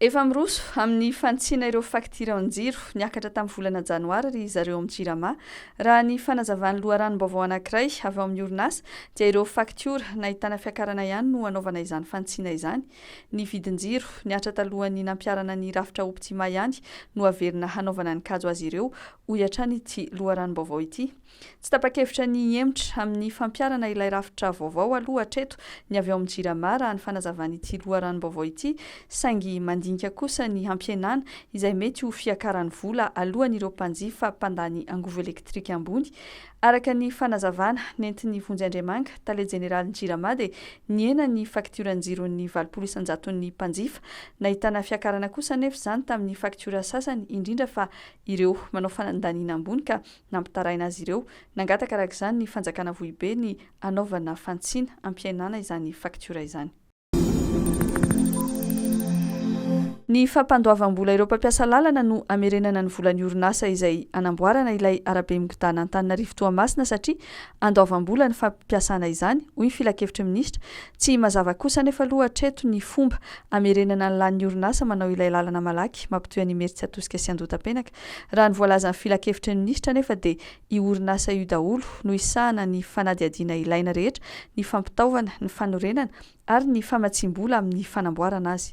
Efa miroso amin'ny fanitsiana ireo faktiran-jiro niakatra tamin'ny volana janoary ry zareo amin'ny Jirama. Raha ny fanazavan'ny loharanom-baovao anankiray avy ao amin'ny orinasa dia ireo faktiora nahitana fiakarana ihany no hanaovana izany fanitsiana izany. Ny vidin-jiro nihatra talohan'ny nampiharana ny rafitra Optima ihany no haverina hanaovana ny kajo azy ireo, hoy hatrany ity loharanom-baovao ity. Tsy tapa-kevitra ny hihemotra amin'ny fampiharana ilay rafitra vaovao aloha hatreto ny avy ao amin'ny Jirama raha ny fanazavan'ity loharanom-baovao ity saingy mandinika kosa ny hampihenana izay mety ho fiakaran'ny vola alohan'ireo mpanjifa mpandany angovo elektrika ambony. Araka ny fanazavana nentin'i Vonjy Andriamanga, tale jeneralin'ny Jirama dia nihena ny faktioran-jiron'ny 80 isan-jaton'ny mpanjifa. Nahitana fiakarana kosa anefa izany tamin'ny faktiora sasany indrindra fa ireo manao fanandaniana ambony ka Nampitaraina azy ireo. Nangataka araka izany ny fanjakana Vohibe ny hanaovana fantsina hampihenana izany faktiora izany. Ny fampandoavam-bola ireo mpampiasa lalana no hamerenana ny volan'ny orinasa izay hanamboarana ilay arabe migodàna Antananarivo Toamasina satria andoavam-bola ny fampiasana izany, hoy ny filankevitry ny minisitra. Tsy mazava kosa anefa aloha hatreto ny fomba hamerenana ny lanin'ny orinasa manao ilay lalana malaky mampitohy an'Imerintsiatosika sy Andohatapenaka. Raha ny voalazan'ny filankevitry ny minisitra anefa dia io orinasa io daholo no hisahana ny fanadihadiana ilaina rehetra, ny fampitaovana, ny fanorenana ary ny famatsiam-bola amin'ny fanamboarana azy.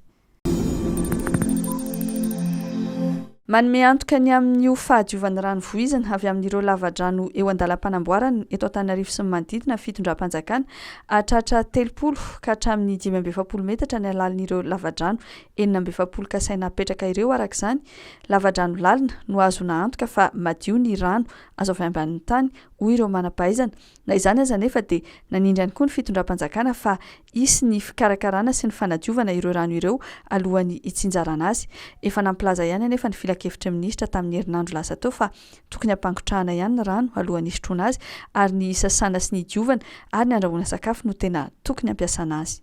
Manome antoka ny amin'ny ho fahadiovan'ny rano voizina avy amin'ireo lavadrano eo an-dalam-panamboarana eto Antananarivo sy ny manodidina ny fitondram-panjakana. Hahatratra 30 ka hatramin'ny 45 metatra ny halalin'ireo lavadrano 46 kasaina hapetraka ireo araka izany. Lavadrano lalina no ahazoana antoka fa madio ny rano azo avy ambanin'ny tany, hoy ireo manam-pahaizana. Na izany aza anefa dia nanindry ihany koa ny fitondram-panjakana fa hisy ny fikarakarana sy ny fanadiovana ireo rano ireo alohan'ny hitsinjarana azy. Efa nampilaza ihany anefa ny filankevitry ny minisitra tamin'ny herinandro lasa teo fa tokony hampangotrahana ihany ny rano alohan'ny hisotroana azy ary ny hisasana sy ny hidiovana ary ny handrahoana sakafo no tena tokony hampiasana azy.